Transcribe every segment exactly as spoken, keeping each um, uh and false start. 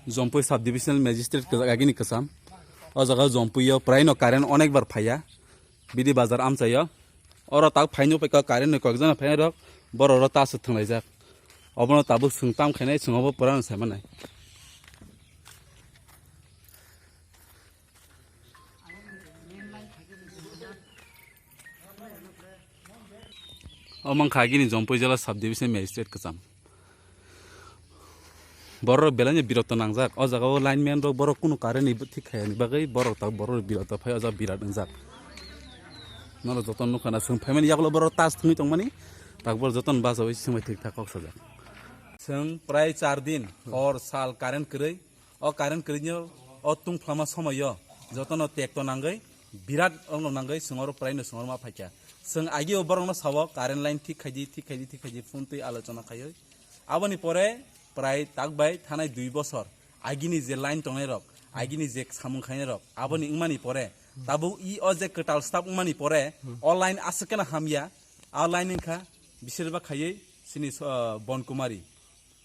Jompui Sub Divisional Magistrate kwchak agini kwcham. O jaga Jompui o prai no current onek bar phaiya. Bidi bazar amchaio. Oro tak phaino paikha current ni kok jana phai rok. Boro ro ta se thwnglaijak. Obono tabuk swng tam khainai, swng obo pura no sai manai. Omo wngkha agini Jompui Jala Sub Division Magistrate kwcham. Borok belai no biroto nangjak. O jaga o lineman rok borok kunu current ni thik khaya ni bagwi borok tak borok biroto phai o jaga birat wngjak. Norok joto nukha na, swng phaimani yagulo borok tas thwngwi tongmani, tak borok joto no bachawi swngbai thik thak kok sajak. Swng prai char din hor sal current kwrwi. O current kwrwino o tungphlama somoio jotono tekto nangwi birat rokno nangwi swngoro prai no swngoro ma phaikha. Swng agio borokno sao current line thik khaidi, thik khaidi, thik khaidi phone twi alochona khaiwi. Aboni pore prai takbai thanai dui bosor agini je line tongnai rok, agini je samung khainai rok, aboni wngmani pore tabuk i o je kwtal stap wngmani pore o line aswk khe no hamya. A line wngkha bisirba khaiwi chini, ah, Bon Kumari.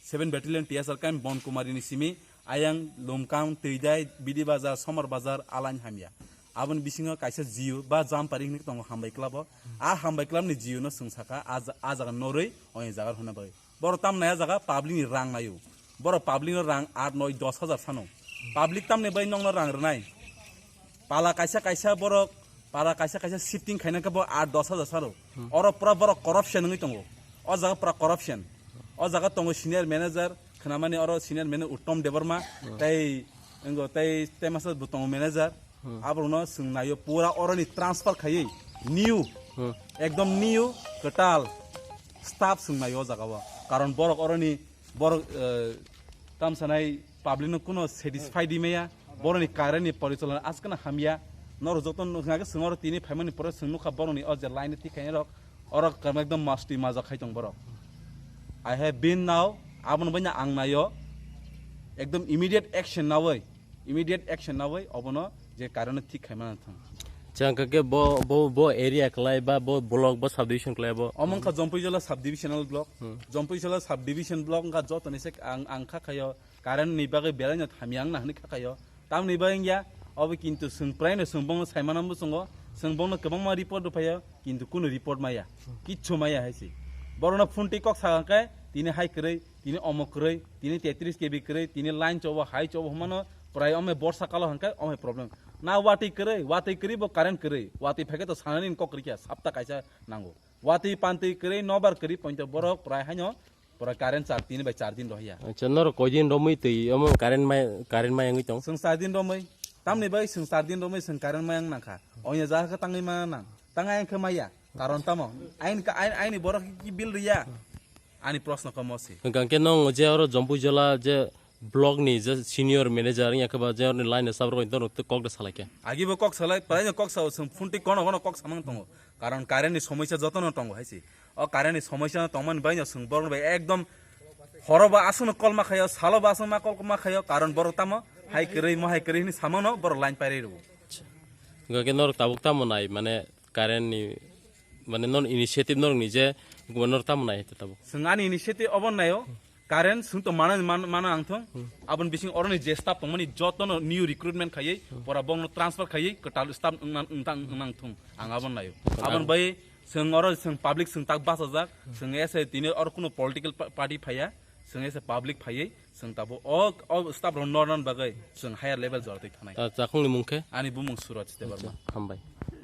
Seven Battalion T S R camp Bon Kumari ni simi ayang Lumkang, Twidai, Bidi Bazar, Somar Bazar, Alain hamya. Aboni bisingo kaisa Jio ba Jampari hinwi tongo Hambai Club o. A Hambai Club ni Jio no swng saka, a ja-, a jaga norwi oya jaga hwnna bagwi. Boro tam naya jaga public ni rang nayo. Boro public no rang aat noi dos hajar sano. Public tamni bai nokno rang rwnai. Pala kaisa kaisa borok, pala kaisa kaisa shifting khaina khe bo aat dos hajar sano. Oro pura borok corruption wngwi tongo. O jaga pura corruption. O jaga tongo senior manager, khnamani oro senior manager Uttom Debbarma, tei, engo, tei, tei masa bo tongo manager. Aborokno swng naio pura oroni transfer khaiwi new, ekdom new, kwtal staff swng naio o jaga o. Karon borok oroni, borok, eh, tamsanai public no kuno satisfy di maya, boroni current ni porichalona askana hamya. Norok joto no hwnga khe swng oro tini phaimani pore swng nukha boroni o je line ni tikhaini rok, oro kwbangma ekdom masti majak khai tong borok. I have been now, abono banya ang naio, ekdom immediate action nawi, immediate action nawi obono je current no thik khaimana thang. Chang kha khe bo, bo, bo area kwlai ba bo block, bo subdivision kwlai bo? Omo wngkha Jompui Jala subdivisional block. Jompui Jala subdivision block wngkha jotoni se ang, ang kha khaio current ni bagwi belai no hamya wngna hwnwi kha khaio. Tamni bagwi wngya, obo kintu swng prai no swng bongno saimano muchungo, swng bongno kwbangma report rwphaio, kintu kunu report maya, kichu maya hai se. Borokno phone twi kok sa khe tini hai kwrwi, tini omo kwrwi, tini tetris K V kwrwi, tini line chobo, hai chobo hwnmano, prai ome borsa kalo hwnkhe ome problem. Na watwi kwrwi, watwi kwrwi bo current kwrwi, watwi phaikhe to sanani kok kwrwi kha, sapta kaisa nango. Watwi pantwi kwrwi, nobar kwrwi pointo borok prai haino pura current char tini bai char din rohya. Acha, norok koi din romwi twi omo current mai, current mai wngwi tong? Swng char din romwi, tamni bai swng char din romwi swng current mai wng nangkha. Onya jaga khe tangwi ma nang, tang ayang khe maya. Karon tamo? Aini ka-, aini, aini borok ki bill riya? Ani proshno khe mo se. Hwnkha khe nong je oro Jompui Jala je block ni je senior manager wngya khe ba je oroni line ni sabo rok tei kok de salai khe? Agi bo kok salai, prai no kok sao, swng phunti kono kono kok samang tongo. Karon current ni somosya joto no tongo hai se. O current ni somosya no tongmani bai no swng borok bai ekdom horo ba aswk no kol ma khaio, salo ba aswk ma kol ma khaio, karon borok tamo hai kwrwi mo hai kwrwi hwnwi samano borok line pairwi rwo. Hwnkha khe norok tabuk tamo nai, mane current ni, mane non initiative norok ni je, norok tamo nai tabuk? Swng ani initiative obo naio, current swng to mana, man-, mana ang thung. Aboni bising oroni je staff tongmani joto no new recruitment khaiwi, pora bong no transfer khaiwi, kwtal staff wngna, wngtang, wngna ang thung. Ang aboni naio. Aboni bai swng oro swng public swng tak bachajak, swng ese tini oro kuno political pa-, party phaiya, swng ese public phaiwi, swng tabo o, o staff rok norna bagwi swng higher level jora twi thanai. Ta chakhung ni mung khe? Ani bumung Suraj Debbarma. Acha, hambai.